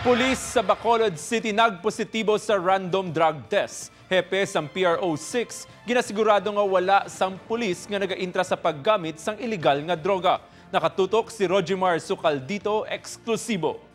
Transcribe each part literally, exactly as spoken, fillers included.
Pulis sa Bacolod City nagpositibo sa random drug test. Hepe sang P R O six, ginasigurado nga wala sang pulis nga nagaintra sa paggamit sang iligal nga droga. Nakatutok si Rogimar Sucaldito, eksklusibo.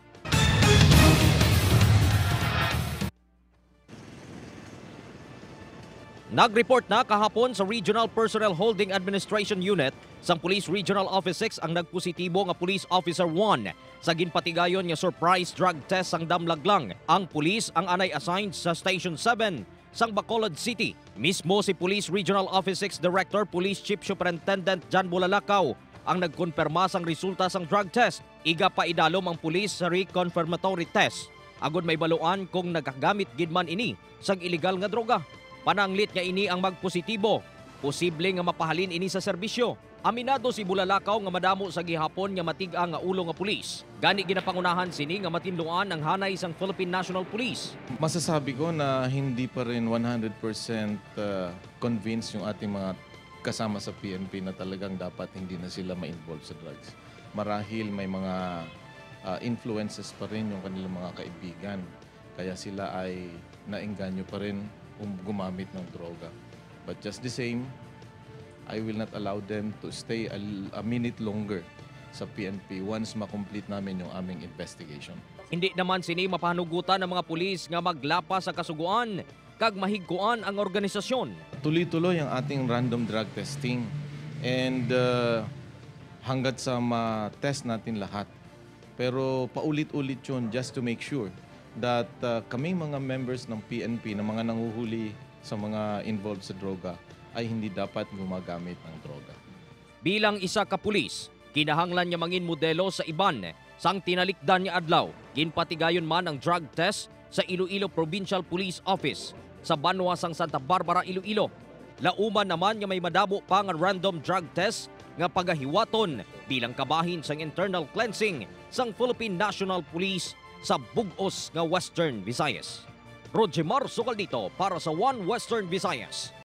Nag-report na kahapon sa Regional Personnel Holding Administration Unit sang Police Regional Office six ang nagpositibo nga Police Officer one sa ginpatigayon nga surprise drug test sang Damlaglang. Ang pulis ang anay assigned sa Station seven sang Bacolod City. Mismo si Police Regional Office six Director Police Chief Superintendent John Bulalakaw ang nagkonperma sang resulta sang drug test. Igapaidalom ang pulis sa reconfirmatory test agod mahibaluan kung nagagamit gid man ini sang iligal nga droga. Pananglit nga ini ang magpositibo, posible nga mapahalin ini sa serbisyo. Aminado si Bulalakaw nga madamo sa gihapon nga matig-a nga ulo nga pulis. Gani ginapangunahan sini nga matinluan ang hanay sang Philippine National Police. Masasabi ko na hindi pa rin one hundred percent, ah, convinced yung ating mga kasama sa P N P na talagang dapat hindi na sila ma-involve sa drugs. Marahil may mga, ah, influences pa rin yung kanilang mga kaibigan, kaya sila ay naengganyo pa rin um, gumamit ng droga. But just the same, I will not allow them to stay a, a minute longer sa P N P once ma-complete namin yung aming investigation. Hindi naman sini mapahanugutan ang mga pulis nga maglapas sa kasugoan kag mahigkuan ang organisasyon. Tuloy-tuloy ang ating random drug testing and, uh, hanggat sa ma-test natin lahat. Pero paulit-ulit yun just to make sure that, uh, kaming mga members ng P N P na mga nanguhuli sa mga involved sa droga ay hindi dapat gumagamit ng droga. Bilang isa ka pulis, kinahanglan nga mangin modelo sa iban. Sang tinalikdan nga adlaw, ginpatigayon man ang drug test sa Iloilo Provincial Police Office sa banwa sang Santa Barbara, Iloilo. Lauman naman nga may madamo pa nga random drug test nga pagahiwaton bilang kabahin sang internal cleansing sang Philippine National Police sa bug-os nga Western Visayas. Rogimar Sucaldito para sa One Western Visayas.